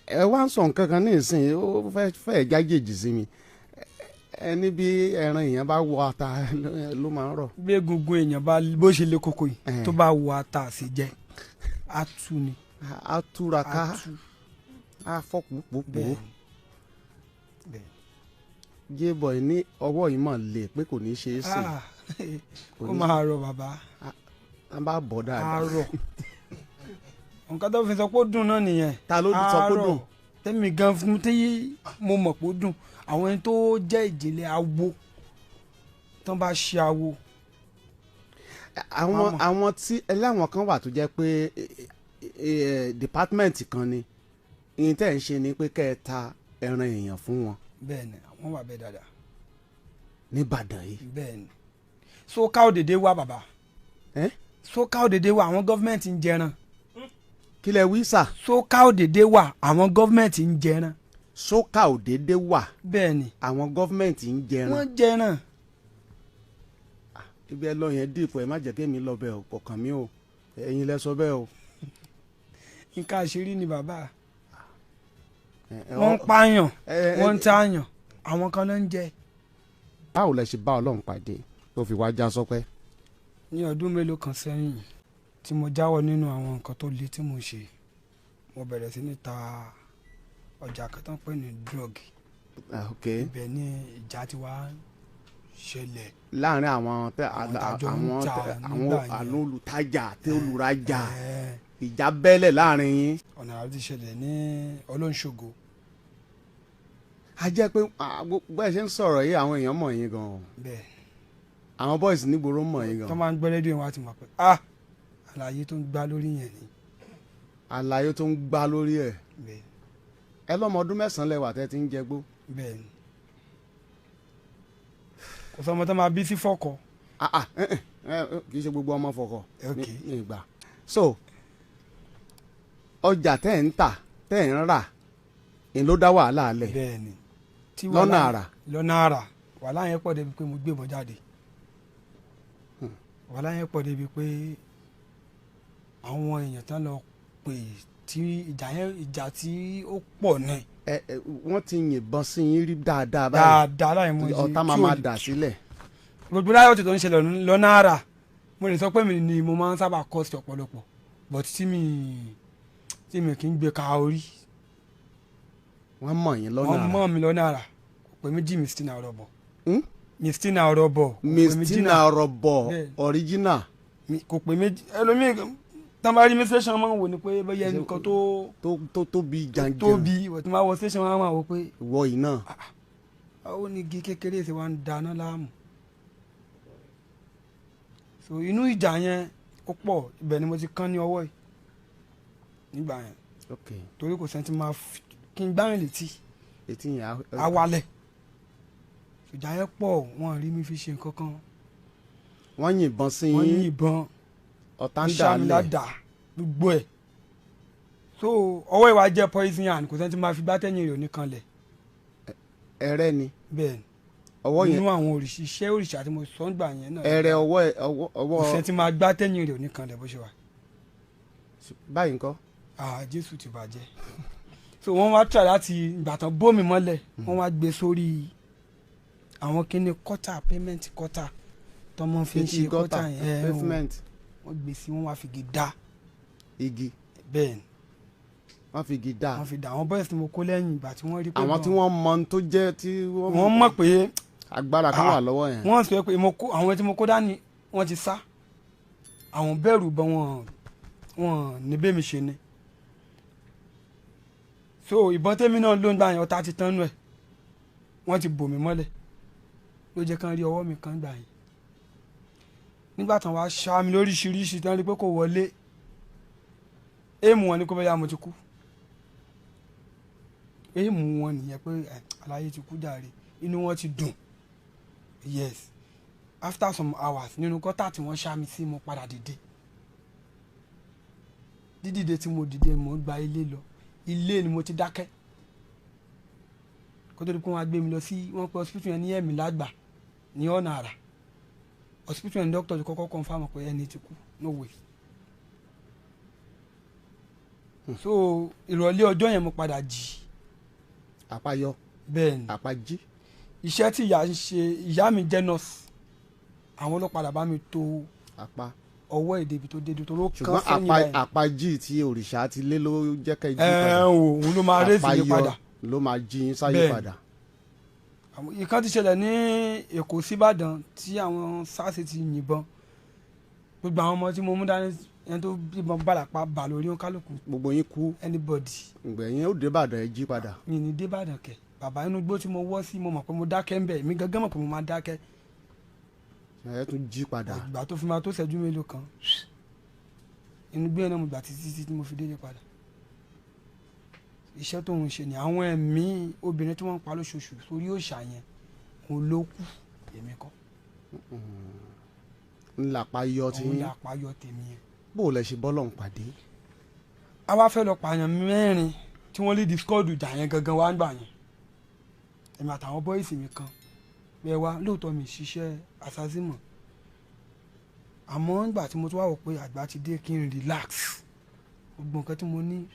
ẹ wá ń sọ nǹkan kan ní ìsìn, ó fẹ́ fẹ́ jájèjì sí mi. Ẹni bí ẹran èèyàn bá wọ ata ló máa ń rọ̀. Bí egungun èèyàn bá bó ṣe le koko yìí, tó bá wọ ata àsèjẹ, á tú ni. Á túraká. Á tú. Á fọ́ pòpòpò. Bẹ́ẹ̀ bẹ́ẹ̀. J-boy ní ọwọ́ yìí mọ̀ lè pé kò ní ṣe é sè. Ah, Kò ó ní máa rọ, bàbá. Tá bá bọ̀ Á dáadáa. rọ. Nǹkan tó fi sọ pé ó dùn náà nìyẹn. Ta ló sọ pé ó Á rọ̀. dùn? Tẹ́mi gan fún tí mo mọ̀ pé ó dùn, àwọn ẹni tó jẹ́ ìjìnlẹ̀ awo tán bá ṣe awo. Àwọn Wọ́n mọ̀. Àwọn tí ẹlẹ́wọ̀n kan wà tó jẹ́ pé department kan ni ìyẹn tẹ́ ń ṣe ni pé kẹ́ ẹ ta ẹran èèyàn fún wọn? Bẹ́ẹ̀ ni, àwọn wà bẹ́ẹ̀ dáadáa. Nìbàdàn yìí? Bẹ́ẹ̀ ni, sóká òdèdè wà, bàbá. Ẹ́? Sóká òdèdè wà, àwọn government ń jẹran. Kí lẹ wí, sà? Sóká òdèdè wà, àwọn government ń jẹran. Sókà òdédé wà? Bẹ́ẹ̀ ni. Àwọn government ń jẹran? Wọ́n jẹran. Ibi ẹ lọ yẹn dìpọ̀, ẹ má jẹ́ kémi lọ bẹ́ẹ̀ o, kọ̀ọ̀kan mi o, ẹ̀yin lẹ sọ bẹ́ẹ̀ o. Nǹkan àṣírí ni, bàbá. Wọ́n ń pààyàn, wọ́n ń tààyàn, àwọn kan náà ń jẹ. Báwo lẹ ṣe bá Ọlọ́run pàdé tó fi wá já sọpẹ́? Ní ọdún mélòó kan sẹ́yìn tí mo jáwọ́ nínú àwọn nǹkan tó le tí mo ṣe, mo bẹ̀rẹ̀ sí ní ta ọjà kan tó ń pè ní drug. Ah, ok. Ibẹ̀ ni ìjà ti wá ṣẹlẹ̀. Láàrin àwọn tẹ Àwọn tàjọ ń àwọn jà tẹ àwọn nígbà yẹn. àwọn olùtajà àti olùrajà, ìjà bẹ́lẹ̀ láàrin yín? Ọ̀nà àti ti ṣẹlẹ̀ ní Ọlọ́nṣogo. A jẹ́ pé bẹ́ẹ̀ ṣe ń sọ̀rọ̀ yìí, àwọn èèyàn mọ̀ yín gan-an. Bẹ́ẹ̀. Àwọn boys nígboro mọ̀ yín Tó gan. máa ń gbọ́ rédíò, wọn á ti mọ̀ pé, ah, àlàyé tó ń gbá lórí yẹn ni. Àlàyé tó ń gbá lórí ẹ̀. Bẹ́ẹ̀. Ẹ lọ́mọ ọdún 9 lẹ́wà tẹ́ ti ń jẹgbó. Bẹ́ẹ̀ ni, kò sọ ọmọ tó máa bí sí fọ́kọ. Ah ah, kì í ṣe gbogbo ọmọ fọkọ ní ìgbà. So ọjà tẹ́ ń tà, tẹ́ ń rà ń ló dá wàhálà lẹ̀? Bẹ́ẹ̀ ni. Tí Lọ́nà àrà. Lọ́nà àrà. Wàhálà yẹn pọ̀ débi pé mo gbé ìbọn jáde. Wàhálà yẹn pọ̀ débi pé àwọn èèyàn tán lọ pè tí ìjà yẹn, ìjà tí ó pọ̀ ní. Ẹ ẹ, wọ́n ti yìnbọn sí yín rí dáadáa báyìí? Dáadáa, láì mọ iye Ọ̀tá máa tí ò máa dà sílẹ̀. Gbogbo láyọ̀ tó ń ṣẹlẹ̀ lọ́nà àrà, mo lè sọ pé mi ni mo máa ń sábà cost ọ̀pọ̀lọpọ̀, but tí mi kì í gbé ka orí. Wọ́n mọ̀ yín lọ́nà Wọ́n àrà. mọ̀ mi lọ́nà àrà. Kò pé méjì, Mistina Ọ̀rọ̀bọ̀. Hmm? Mistina Ọ̀rọ̀bọ̀, kò pé méjì Mistina náà. Rọ̀bọ̀? Bẹ́ẹ̀. Original. Kò pé méjì. Ẹlòmíì Tán bá rí mi station, máa ń wò ni pé bóyá ẹnìkan tó tó tóbi janjan. Tóbi ìwọ̀ tí máa wọ station, máa wò pé ìwọ yìí náà. Báwo ni igi kékeré ṣe wá ń dáná láàmú? So inú ìjà yẹn ó pọ̀, ibẹ̀ ni mo ti kán ní ọwọ́ yìí nígbà yẹn, torí kò sẹ́ni tí máa kí n gbáyìn létí. Etí yẹn awalẹ̀. Ìjà yẹn pọ̀, wọ́n rí mi fi ṣe nǹkan kan. Wọ́n yìnbọn sí Wọ́n yín. yìnbọn. Ọ̀tá ń dà Ṣá mi lẹ̀. ládàá, gbogbo ẹ̀. So ọwọ́ ìwà jẹ́ poison hand, kò sẹ́ni tí máa fi gbá tẹ̀yìn rẹ̀ oníkanlẹ̀. Ẹrẹ́ ni. Bẹ́ẹ̀ ni. Ọwọ́ yẹn. Nínú àwọn òrìṣà, iṣẹ́ òrìṣà tí mo sọ ń gbà yẹn náà. Ẹrẹ́ ọwọ́ ọwọ́ ọwọ́. Kò sẹ́ni tí máa gbá tẹ̀yìn rẹ̀ oníkanlẹ̀ bó ṣe wà. Báyìí ńkọ́? Ah, Jésù ti bàjẹ́. So wọ́n wá try láti ìgbà tán bómi mọ́lẹ̀, wọ́n wá gbé sórí àwọn kíní gutter, pavement gutter tọmọ fi ń Etí ṣe gọ́tà. gutter yẹn ẹ̀, Pavement. wọ́n gbé sí, wọ́n wá fi igi dá. Igi. Bẹ́ẹ̀ ni. Wọ́n fi igi dá. Wọ́n fi dá. Àwọn boys tí mo kó lẹ́yìn ìgbà tí wọ́n rí pé Àwọn tí wọ́n mọ ohun tó jẹ́ tí wọ́n mọ̀ pé agbára kan wà lọ́wọ́ yẹn. Wọ́n sọ pé mo kó àwọn tí mo kó dání, wọ́n ti sá, àwọn bẹ̀rù bọ́ wọn, wọn ní bẹ́ẹ̀ mi ṣe ni. So ìbọn tèmi náà ló ń gbà yẹn, ọ̀tá ti tán nù ẹ̀, wọ́n ti bò mí mọ́lẹ̀, ló jẹ́ kán rí ọwọ́ mi kan gbà yẹn. Nígbà tán wàá ṣá mi lóríṣiríṣi tán, rí pé kò wọlé, aim wọn ni kó bẹ́ẹ̀ yá mo ti kú. Aim wọn nìyẹn pé ẹ aláyé ti kú jàre, inú wọn ti dùn. Yes, after some hours, nínú gutter tí wọ́n ṣá mi sí, mo padà dìde. Dídìde tí mo dìde, mo gba ilé lọ. Ilé ni mo ti dákẹ́ kó tó di pé wọ́n á gbé mi lọ sí, wọ́n pe hospital yẹn ní Ẹ̀mí Lágbà ní ọ̀nà àrà. Hospital yẹn ní doctor ti kọ́kọ́ confirm pé ẹni ti kú, no way. So ìrọ̀lẹ́ ọjọ́ yẹn mo padà jí. Àpáyọ. Bẹ́ẹ̀ ni. Àpájí. Iṣẹ́ tí ìyá ń ṣe, ìyá mi jẹ́ nọ́ọ̀sì, àwọn ló padà bá mi tó apá. Ọwọ́ èdè ibi tó dé tó ló kán Ṣùgbọ́n sẹ́yìn àpá báyìí. Àpájí tí òrìṣà ti lé ló jẹ́ kẹ́ jí Ẹ padà. ò, òun ló máa raise mi Àpáyọ padà. ló máa jí yín sáyé Bẹ́ẹ̀ ni. padà. Ìkan ti ṣẹlẹ̀ ní Èkó síbàdàn tí àwọn SARS ti yìnbọn. Gbogbo àwọn ọmọ tí mo mú dání, ẹni tó bíbọn bàlàpá bà lórí kálukú. Gbogbo yín kú. Anybody. Ìgbẹ̀yìn ó dé Ìbàdàn, ẹ jí padà. Mi ní débàdàn kẹ bàbá. Inú igbó tí mo wọ́ sí, mo mọ̀ pé mo dákẹ́ ń bẹ̀, èmi gángan mọ̀ pé mo máa dákẹ́. Ẹ tún jí padà. Ìgbà tó fi máa tó ṣẹ́jú mélòó kan, inú gbé náà mo gbà títí títí tí mo fi délé padà. Iṣẹ́ tó ń ṣe ni àwọn ẹ̀mí obìnrin tí wọ́n ń pa lóṣooṣù sórí òòṣà yẹn, òun ló kù, èmi kọ́. Ńlá àpáyọ tí Òun yín. là àpáyọ tèmi yẹn. Bó o lẹ ṣe bọ́lọ̀ ń pàdé? A wá fẹ́ lọ pààyàn mẹ́rin tí wọ́n lè discord ìjà yẹn gangan wá ń gbà yẹn. Èmi àtàwọn boys mi kan bẹ́ẹ̀ wá. Lóòótọ́ mi ṣiṣẹ́ assassin mọ̀, àmọ́ nígbà tí mo tún wá wò pé àgbà ti dé, kí n relax, gbogbo nǹkan tí mo ní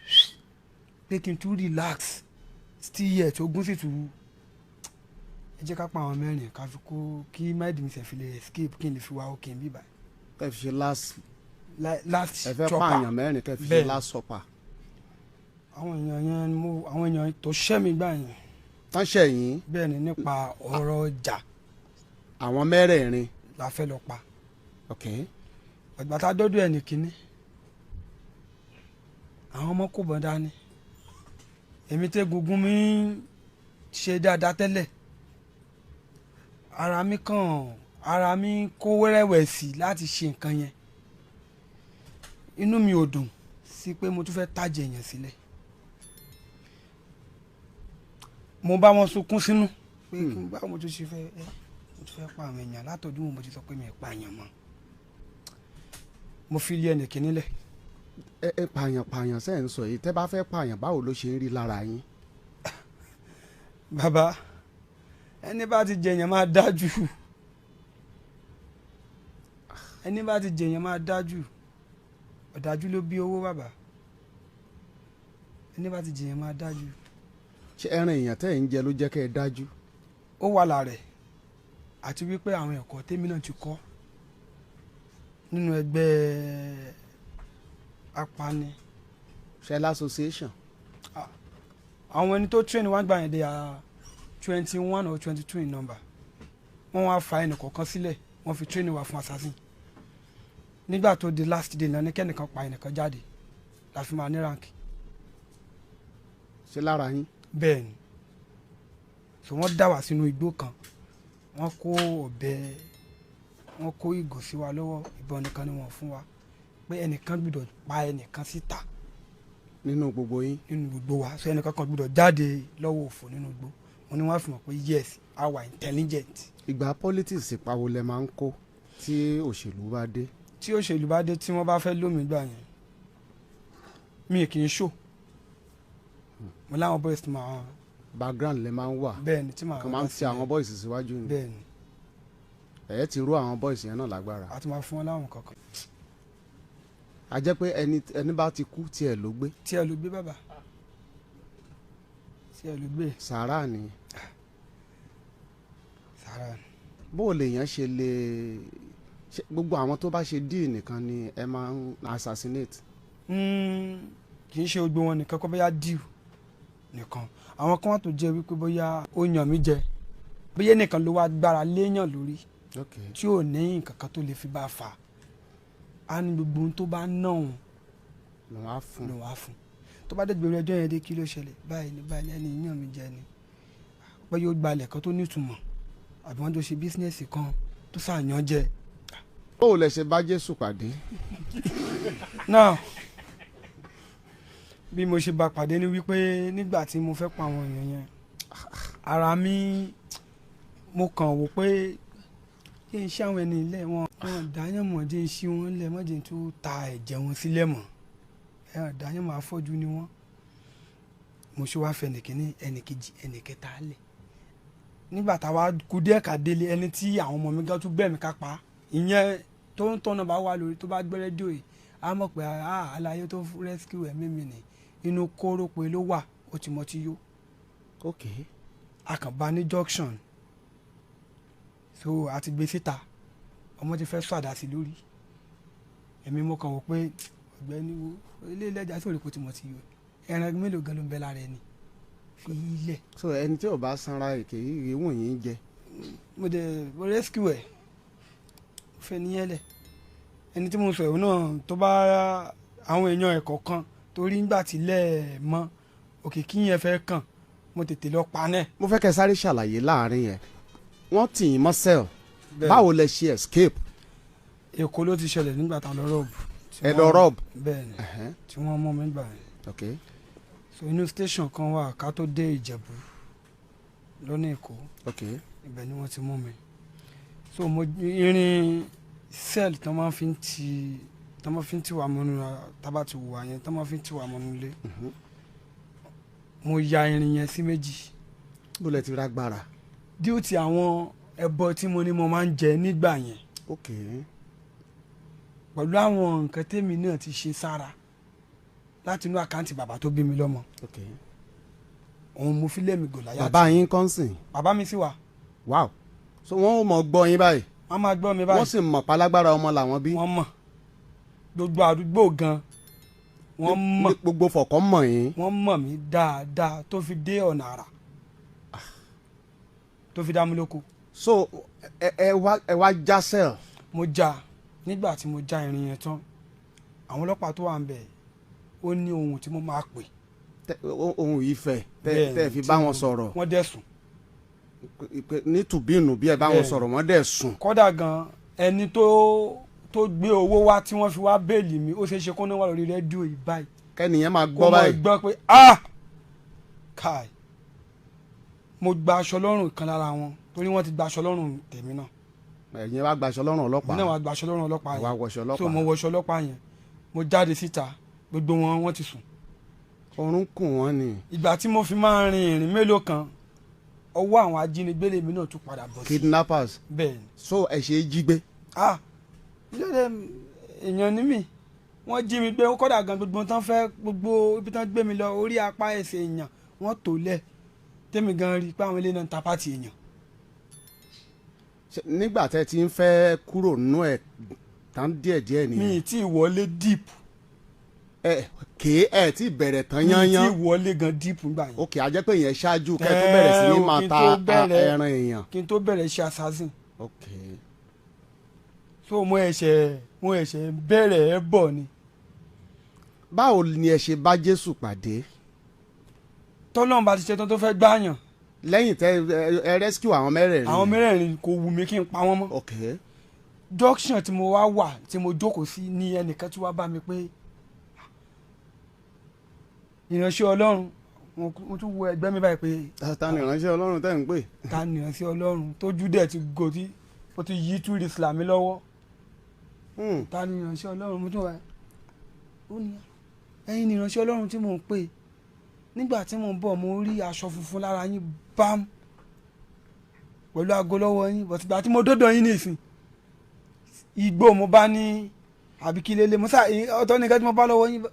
pé kí n tún relax, still yet ogún sì tún. Ẹ jẹ́ ká pa àwọn mẹ́rin, ká fi kó kí mind mi ṣe fi lè escape, kí n lè fi wá òkè bíbá. Kẹ́ fi ṣe last Last Ẹ fẹ́ chopper. pààyàn mẹ́rin kẹ́ fi ṣe Bẹ́ẹ̀. last supper. Àwọn èèyàn yẹn ni mo, àwọn èèyàn tó ṣẹ́ mi gbà yẹn. Tán ṣẹ̀yìn. Bẹ́ẹ̀ ni, nípa ọ̀rọ̀ ọjà. Àwọn mẹ́rẹ̀ẹ̀rin. La fẹ́ lọ pa. Ok. Ìgbà tá a dọ́dọ̀ ẹ̀ ní kínní, àwọn ọmọ kò bọ́n dání. Èmi tẹ́ gungun mi ń ṣe dáadáa tẹ́lẹ̀, ara mi kàn, ara mi kó wẹ́rẹ́wẹ̀sì láti ṣe nǹkan yẹn. Inú mi ò dùn sí pé mo tún fẹ́ tàjẹ̀ èèyàn sílẹ̀. Mo bá wọn sunkún sínú pé kí n báwo mo tún ṣe fẹ́ ẹ, mo tún fẹ́ pa àwọn èèyàn látọ̀dún wo mo ti sọ pé mi ò pa èèyàn mọ́. Mo fi ilé ẹnì kìíní lẹ̀. Ẹ pààyàn pààyàn sẹ́ẹ̀ ń sọ yìí, tẹ́ bá fẹ́ pààyàn, báwo ló ṣe ń rí lára yín? Bàbá, ẹni bá ti jẹyàn máa dájú, ẹni bá ti jẹyàn máa dájú. Ọ̀dájú ló bí owó. Bàbá, ẹni bá ti jẹyàn máa dájú. Ṣé ẹran èèyàn tẹ́ ẹ̀ ń jẹ ló jẹ́ kẹ́ ẹ dájú? Ó wà lára ẹ̀, àti wípé àwọn ẹ̀kọ́ tèmi náà ti kọ́ nínú ẹgbẹ́ apani. Shell association. Àwọn ẹni tó train wá gbà yẹn, they are 21 or 22 in number. Wọ́n wá fa ẹnì kọ̀ọ̀kan sílẹ̀, wọ́n fi train wa fún assassin. Nígbà tó di last day náà ní kẹ́nìkan pa ẹnìkan jáde la fi máa ní rank. Ṣé lára yín? Bẹ́ẹ̀ ni. So wọ́n dá wa sínú igbó kan, wọ́n kó ọ̀bẹ, wọ́n kó ìgò sí wa lọ́wọ́, ìbọn nìkan ni wọ́n fún wa, pé ẹnìkan gbọ́dọ̀ pa ẹnìkan síta nínú gbogbo yín. Nínú gbogbo wa. So ẹnìkan kan gbọ́dọ̀ jáde lọ́wọ́ òfò nínú igbó. Wọ́n ní wọ́n fi mọ̀ pé yes, a wà intelligent. Ìgbà politics ìpawó lẹ máa ń kó tí òṣèlú bá dé? Tí òṣèlú bá dé, tí wọ́n bá fẹ́ lómi gbà yẹn, mi kì í ṣò. Mo láwọn boys tí màá Background lẹ máa ń wà. Bẹ́ẹ̀ ni, tí màá Kàn máa ń ti àwọn boys síwájú ni. Bẹ́ẹ̀ ni. Ẹ̀ ti rú àwọn boys yẹn náà lágbára. A ti máa fún wọn láwọn kankan. A jẹ́ pé ẹni bá ti kú, tiẹ̀ ló gbé. Tí ẹ ló gbé, bàbá, tí ẹ ló gbé. Sàárà ni. Sàárà ni. Bó o lèèyàn ṣe lè ṣe, gbogbo àwọn tó bá ṣe deal nìkan ni ẹ máa ń assassinate? Kì í ṣe gbogbo wọn nìkan kọ́, bóyá deal nìkan. Àwọn kan wà tó jẹ́ wípé bóyá ó yàn mí jẹ, bóyá nìkan ló wá gbára léèyàn lórí tí ò ní nǹkan kan tó lè fi bá a fà á, ní gbogbo ohun tó bá ná òun Lòun á fún. Lòun á fún. Tó bá dé gbèrú ẹjọ́ yẹn dé, kí ló ṣẹlẹ̀? Báyìí ni, báyìí ni, ẹni yàn mí jẹ ni, pé yóò gbalẹ̀ kan tó nítumọ̀, àbí wọ́n jọ ṣe business kan tó sàyàn jẹ. Bó o lẹ ṣe bá Jésù pàdé? Now, bí mo ṣe bá pàdé ni wípé nígbà tí mo fẹ́ pa àwọn èèyàn yẹn, ara mi, mo kàn wò pé kí n ṣe àwọn ẹni ilé wọn, wọn dáyàn mọ̀, jẹ́ n ṣí wọn lẹ̀ mọ́, jẹ́ n tún ta ẹ̀jẹ̀ wọn sílẹ̀ mọ́, ẹ̀hàn dáyàn mọ́, afọ́jú ni wọ́n. Mo ṣe wá fẹ́ ẹnìkíní, ẹnìkejì, ẹnìkẹta lẹ̀. Nígbà táwa kú díẹ̀ ká délé, ẹni tí àwọn ọmọ mi gan tún bẹ̀ mí ká pa, ìyẹn tó ń tọ́nà bá wà lórí, tó bá gbé rédíò yìí, á mọ̀ pé aláyé tó rescue ẹ̀mí mi nì. Inú kóró pé ló wà, ó ti mọ tí yó. A kàn bá ní junction, so a ti gbé síta, ọmọ ti fẹ́ sọ àdá sí lórí. Èmi mo kàn wò pé ọ̀gbẹ́ni, wo ilé ilé-ẹja sí òrìkò tí mo ti yó, ẹran mélòó gan ló ń bẹ lára ẹni, fi ilẹ̀. So ẹni tí ò bá sanra èké yìí wọ̀nyí ń jẹ. Mo dẹ̀ mo rescue ẹ̀, mo fẹ́ níyẹn lẹ̀. Ẹni tí mo sọ ìwọ náà, tó bá àwọn èèyàn ẹ̀kọ́ kan torí ńgbà tí ilẹ̀ mọ́ òkìkí yẹn fẹ́ kàn, mo tètè lọ pa náà. Mo fẹ́ kẹ́ sáré ṣàlàyé láàrin yẹn. Wọ́n tì yín mọ́ cell, báwo lẹ ṣe escape? Èkó ló ti ṣẹlẹ̀ nígbà tá a lọ rob. Ẹ lọ rob? Bẹ́ẹ̀ ni, tí wọ́n mú mi gbà yẹn. So inú station kan wà ká tó dé Ìjẹ̀bú lọ́nà Èkó. Ibẹ̀ ni wọ́n ti mú mi. So mo irin cell tí wọ́n máa fi ń ti, tí wọ́n máa fi ń tì wá mọ́nú, tábà ti wà yẹn, tí wọ́n máa fi ń tì wá mọ́nú ilé, mo ya irin yẹn sí méjì. Bó lẹ ti ra gbára? Due àwọn ẹbọ tí mo ní mo máa ń jẹ nígbà yẹn, pẹ̀lú àwọn nǹkan tèmi náà ti ṣe sára láti inú account bàbá tó bí mi lọ́mọ, òun mo fi lẹ́mi gòláyà. Bàbá yín kàn sìn? Bàbá mi sì wà. Wow, so wọ́n ò mọ̀ gbọ́ yín báyìí? Wọ́n máa gbọ́ mi báyìí. Wọ́n sì mọ̀ pálágbára ọmọ làwọn bí? Wọ́n mọ̀, gbogbo àdúgbò gan wọ́n mọ̀. Ní gbogbo fọ̀kọ́ mọ̀ yín? Wọ́n mọ̀ mí dáadáa, tó fi dé ọ̀nà àrà, tó fi dá mi lóko. So ẹ wá já cell? Mo já. Nígbà tí mo já irin yẹn tán, àwọn ọlọ́pàá tó wà ń bẹ̀, ó ní ohun tí mo máa pè. Ohun ìfẹ́ tẹ Bẹ́ẹ̀ni, tẹ fi tí bá wọn sọ̀rọ̀? Wọ́n dẹ̀ sùn. Ní tùbínú bí ẹ bá wọn sọ̀rọ̀, wọ́n dẹ̀ sùn? Kódà gan, ẹni tó gbé owó wá tí wọ́n fi wá bail mi, ó ṣeé ṣe kó náà wà lórí rédíò yìí báyìí. Kẹ́nìyẹn máa Kó gbọ́ máa báyìí. gbọ́ pé ah, kai, mo gba aṣọ lọ́rùn kan lára wọn, torí wọ́n ti gba aṣọ lọ́rùn tèmi náà. Ẹ̀yin wá gbaṣọ lọ́rùn ọlọ́pàá? Èmi náà wá gba aṣọ lọ́rùn ọlọ́pàá Ẹ wá yẹn. wọṣọ So mo ọlọ́pàá. wọṣọ ọlọ́pàá yẹn, mo jáde síta, gbogbo wọn, wọ́n ti sùn. Oorun kùn wọ́n ni. Ìgbà tí mo fi máa rin ìrìn mélòó kan, ọwọ́ àwọn ajínigbé lèmi náà tún padà bọ̀ sí. Kidnappers? Bẹ́ẹ̀ ni. So ẹ ṣe é jí gbé? Ah, lóde èèyàn ní mi, wọ́n jí mi gbé. Kódà gan, gbogbo tán fẹ́, gbogbo ibi tán gbé mi lọ, orí apá ẹsẹ̀ èèyàn wọ́n tó lẹ̀, tẹ́mi gan rí i pé àwọn ilé náà ń ta part èèyàn. Nígbà tẹ́ ti ń fẹ́ kúrò nínú ẹ̀ tán díẹ̀díẹ̀ Mi nìyẹn? ì tí ì wọlé deep. Ẹ ké ẹ tí bẹ̀rẹ̀ tán Mi ì tí yányán? ì wọlé gan deep ngbà yẹn. Ok, a jẹ́ pé yẹn ṣáájú kẹ́ ẹ tó bẹ̀rẹ̀ sí ní Ẹ, máa kí n ta tó bẹ̀rẹ̀. ẹran èèyàn. Kí n tó bẹ̀rẹ̀ iṣẹ́ assassin. So mo ẹ̀ṣẹ̀ bẹ̀rẹ̀ ẹ bọ̀ ni. Báwo ni ẹ ṣe bá Jésù pàdé? Tọ́lọ́run bá ti ṣe tán tó fẹ́ gbáyàn. Lẹ́yìn tẹ ẹ rescue àwọn mẹ́rẹ̀ẹ̀rin. Àwọn mẹ́rẹ̀ẹ̀rin kò wù mí kí n pa wọ́n mọ́. Ok. Junction tí mo wá wà tí mo jókòó sí ní ẹnìkan tí wàá bá mi pé ìránṣẹ́ Ọlọ́run, mo tún wo ẹgbẹ́ mi báyìí pé. Ta ni ìránṣẹ́ Ọlọ́run tẹ́ ń pè? Ta ni ìránṣẹ́ Ọlọ́run tójú dẹ̀ ti gò tí ó ti yí tú ìrìsìlà mi lọ́wọ́. Ta ni ìránṣẹ́ Ọlọ́run? Mo tún wá ó ní ẹ̀yin ni ìránṣẹ́ Ọlọ́run tí mò ń pè. Nígbà tí mò ń bọ̀ mo rí aṣọ funfun lára yín bám pẹ̀lú aago lọ́wọ́ yín, bọ̀tìgbà tí mo dọ́dọ̀ yín nìsín igbó mo bá ní àbí kí lélẹ̀ mo sá ọ̀tọ̀ nìkan tí mo bá lọ́wọ́ yín,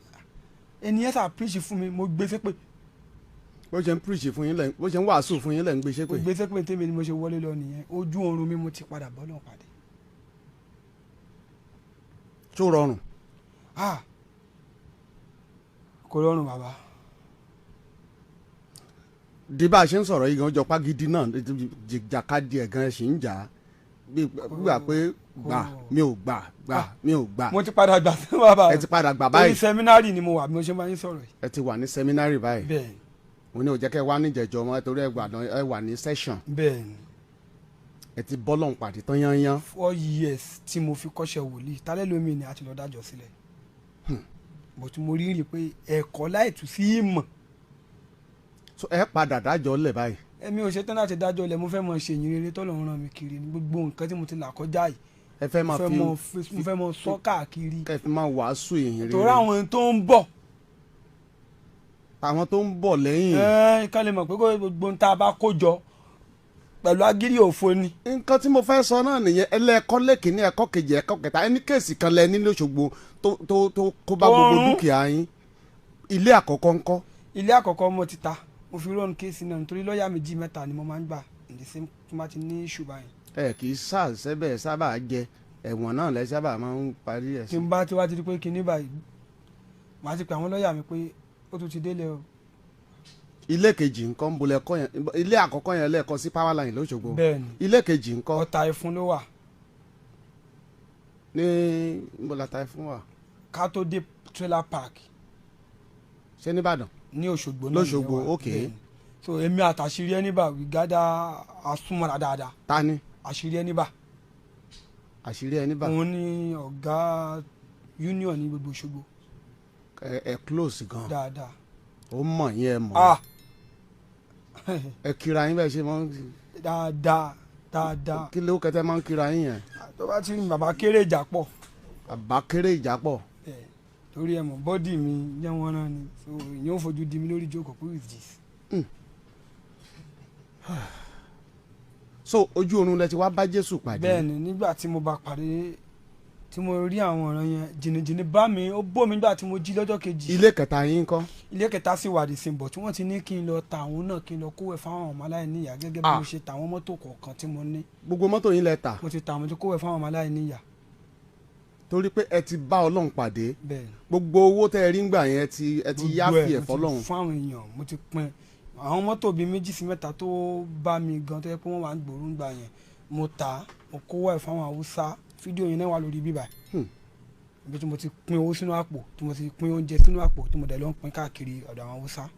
ènìyàn sá píríṣì fún mi, mo gbé sépè. Bó ṣe ń píríṣì fún yín lẹ́, bó ṣe ń wàásù fún yín lẹ́ ń gbé sépè. Mo gbé sépè tèmi ni mo ṣe wọlé lọ nìyẹn, ojú oorun mi mo ti padà bọ́ lọ́n pàdé. Tó rọrùn? Ah, kò rọrùn bàbá. Di bá a ṣe ń sọ̀rọ̀ yìí gan jọpá gidi náà jìjàkadì ẹ̀ gan ṣì ń jà á gbà pé gbà mi ò gbà gbà mi ò gbà. Mo ti padà gbà sí bàbá. Ẹ ti padà gbà báyìí. Torí sẹmínárì ni mo wà bí mo ṣe máa ń sọ̀rọ̀ yìí. Ẹ ti wà ní sẹmínárì báyìí. Bẹ́ẹ̀ni. Mo ní ò jẹ́ kẹ́ wá níjẹ̀jọ́ mọ́ torí ẹ wà ní session. Bẹ́ẹ̀ni. Ẹ ti bọ́ lọ́hùn pàdé tán yányán. 4 years tí mo fi kọ́ṣẹ́ wòlíì tálẹ́ lómi ni a ti lọ dájọ́ sílẹ̀. Bó ti mo rí rí pé ẹ̀kọ́ láìtú sí ìmọ̀. So ẹ padà dájọ́ lẹ̀ báyìí. Èmi ò ṣetán láti dájọ́ lẹ̀, mo fẹ́ mọ ṣe ìyìn rere tọ́lọ́run rán mi kiri ní gbogbo nǹkan tí mo ti là kọjá yìí. Ẹ fẹ́ máa fi mo fẹ́ mọ sọ káàkiri. Kẹ́ fi máa wàásù ìyìn rere. Torí àwọn tó ń bọ̀. Àwọn tó ń bọ̀ lẹ́yìn. Ẹ kán lè mọ̀ pé gbogbo ohun tá a bá kó jọ pẹ̀lú agídí òfo ni. Nǹkan tí mo fẹ́ sọ náà nìyẹn, ẹlẹ́ẹ̀kọ́ lẹ́kìnní, ẹ̀kọ́ kejì, ẹ̀kọ́ kẹta, ẹni kéèsì kan lẹ ní l'Óṣogbo tó kó bá gbogbo dúkìá yín. Ilé àkọ́kọ́ ńkọ́? Ilé àkọ́kọ́ mo ti ta, mo fi rọ́ọ̀nù kéèsì náà nítorí lọ́ọ̀yà méjì mẹ́ta ni mo máa ń gbà ní same tí mo ti ní issue báyìí. Ẹ kì í sàṣẹ́bẹ̀ sábà jẹ ẹ̀wọ̀n náà lẹ sábà máa ń parí ẹ̀ sí. Tí n bá ti wá ti di pé kinní báyìí, màá ti pè àwọn lọ́ọ̀yà mi pé ó tún ti délé o. Ilé kejì ńkọ́ ń bolẹ̀ kọ́ yẹn, ilé àkọ́kọ́ yẹn lẹ́ẹ̀kọ́ sí power line l'Óṣogbo. Bẹ́ẹ̀ni. Ilé kejì ńkọ́? Ọ̀tà Ẹ̀fún ló wà. Ní nbọ̀làtà Ẹ̀fún wà. Ká tó dé trailer park. Ṣé nìbàdàn? Ní Òṣogbo náà. L'Óṣogbo, ok. So èmi àtàṣírí ẹni bá we gather asúnmọ́ra dáadáa. Ta ni? Àṣírí ẹni bá. Àṣírí ẹni bá. Òun ni ọ̀gá union ní gbogbo Òṣogbo. Ẹ close gan. Dáadáa. Ó mọ̀ yín ẹ mọ̀. Ah. Ẹ kíra yín bẹ́ẹ̀ ṣe máa ń. Dáadáa dáadáa. Kí ló kẹtẹ máa ń kíra yín yẹn? Tó bá ti rí bàbá kéré ìjà pọ̀. Bàbá kéré ìjà pọ̀. Torí ẹ mọ̀ bọ́dì mi jẹ́ wọn náà ni, so ìyẹn ò fojú di mi lórí ìjókòó pé with this. So ojú oorun lẹ ti wá bá Jésù pàdé. Bẹ́ẹ̀ni, nígbà tí mo bá pàdé tí mo rí àwọn ọ̀ràn yẹn jìnnìjìnnì bá mi, ó bò mí nígbà tí mo jí lọ́jọ́ kejì. Ilé kẹta yín ńkọ́? Ilé kẹta sì wà dìsìn bọ̀ tí wọ́n ti ní kí n lọ ta àwọn náà, kí n lọ kówẹ̀ fáwọn ọmọ aláìníyà gẹ́gẹ́ bí mo ṣe ta àwọn mọ́tò kọ̀ọ̀kan tí mo ní. Gbogbo mọ́tò yín lẹ tà? Mo ti ta, mo ti kówẹ̀ fáwọn ọmọ aláìníyà. Torí pé ẹ ti bá Ọlọ́run pàdé. Bẹ́ẹ̀ni. Gbogbo owó tẹ́ ẹ rí ńgbà yẹn ẹ ti yáfì ẹ̀ fọ́lọ́run. Fún àwọn èèyàn mo ti pín àwọn mọ́tò bíi 2 sí 3 tó bá mi gan tó yẹ pé wọ́n wà ń gbòòrò ńgbà yẹn, mo tà, mo kówẹ̀ fáwọn Haúsá. Fídíò yẹn náà wà lórí bíbá ibi tí mo ti pín owó sínú àpò, tí mo ti pín oúnjẹ sínú àpò, tí mo dẹ̀ lọ ń pín káàkiri ọ̀dọ̀ àwọn Haúsá.